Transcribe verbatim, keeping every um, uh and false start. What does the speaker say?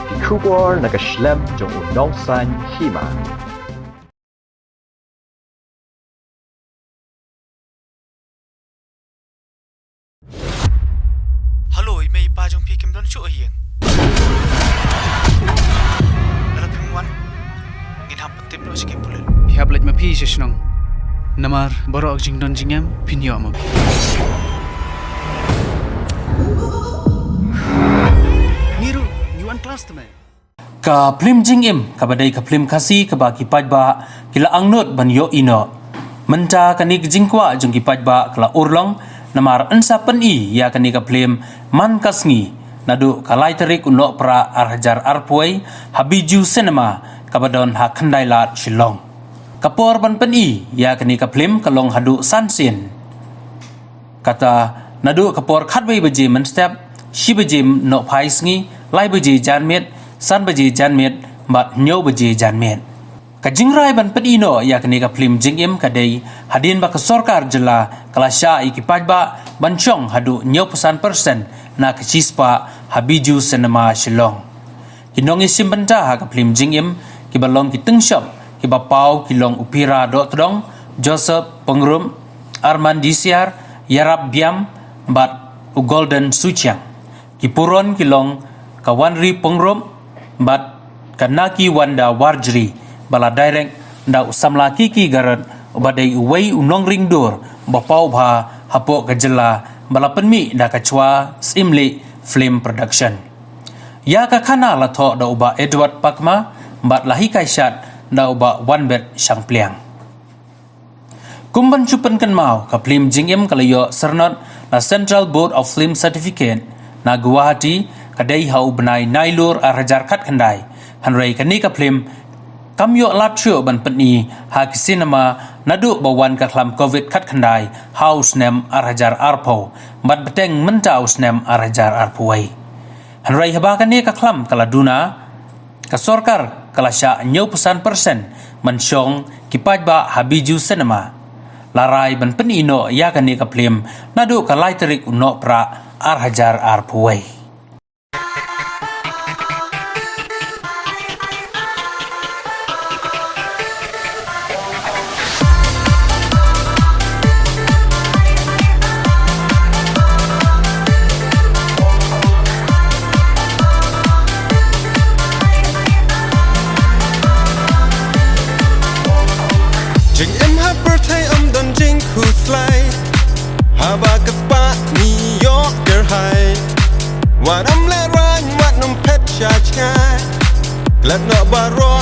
Ki khubor na ka shlem jong u nongsan hima. Hello, i mei i pa jong phi kim don shuh ha ïing. Lada phim wan, ngin hap pyntip noh sha ki pulit. Phi hap leit ma phi sha shnong. Namar baroh ka jingdon jingem phin ïoh ma phi. Ngi ruh ngi wan klas te mei. Ka phlim Jingim kaba dei ka phlim Khasi kaba ki paidbah ki la angnud ban ïohi noh. Mynta kane ka jingkwah jong ki paidbah ka la urlong, namar yn sa pyni ïa kane ka phlim man ka sngi, naduh ka lai tarik u Nohprah ar hajar arphew wei ha Bijou Cinema kaba don ha Khyndai Lad, Shillong. Ka por ban pyni ïa kane ka phlim ka long haduh san sien. Kata, naduh ka por khatwei baje mynstep, shi baje nohphai sngi, lai baje janmiet, san baje janmiet, bad hynñiew baje janmiet. Ka jingrai ban pyni noh ïa kane ka phlim Jingim ka dei hadien ba ka sorkar jylla ka la shah ïa ki paidbah ban shong haduh hynñiewphew san percent na ka shispah ha Bijou Cinema, Shillong. Ki nongïashim bynta ha ka phlim Jingim kiba long ki tyngshop kiba paw ki long u Pira Dohtdong, Joseph Pyngrope, Arman Disiar, Ïarap Biam bad u Golden Suchiang. Ki puron ki long ka Wanri Pyngrope bad ka Nakiwanda Warjri, ba la direct da u samla Kiki Garod, uba dei uwei u nongring dur ba paw bha hapoh ka jylla, ba la pynmih da ka Chwa Syiemlieh Film Production. Ïa ka khana la thoh da u Bah Edward Pakma bad la hikai shad da u Bah Wanbet Shangpliang. Kum ban shu pynkynmaw, ka phlim Jingim ka la ïoh syrnod na Central Board of Film Certificate na Guwahati, ka dei ha u bnai Nailur ar hajar khatkhyndai. Hynrei kane ka phlim kam ïoh lad shuh ban pyni ha ki cinema naduh ba wan ka khlam Covid khatkhyndai ha u snem ar hajar arphew, bad bteng mynta u snem ar hajar arphew wei. Hynrei haba kane ka khlam ka la duna, ka sorkar ka la shah hynñiewphew san percent ban shong ki paidbah ha Bijou Cinema. La rai ban pyni noh ïa kane ka phlim naduh ka lai tarik u Nohprah ar hajar arphew wei. Jingim ha pyrthei ym don jingkhuslai. Haba ka spah ngi ïoh kyrhai. Wat ym lehraiñ, wat ym phet sha jngai. Klet noh baroh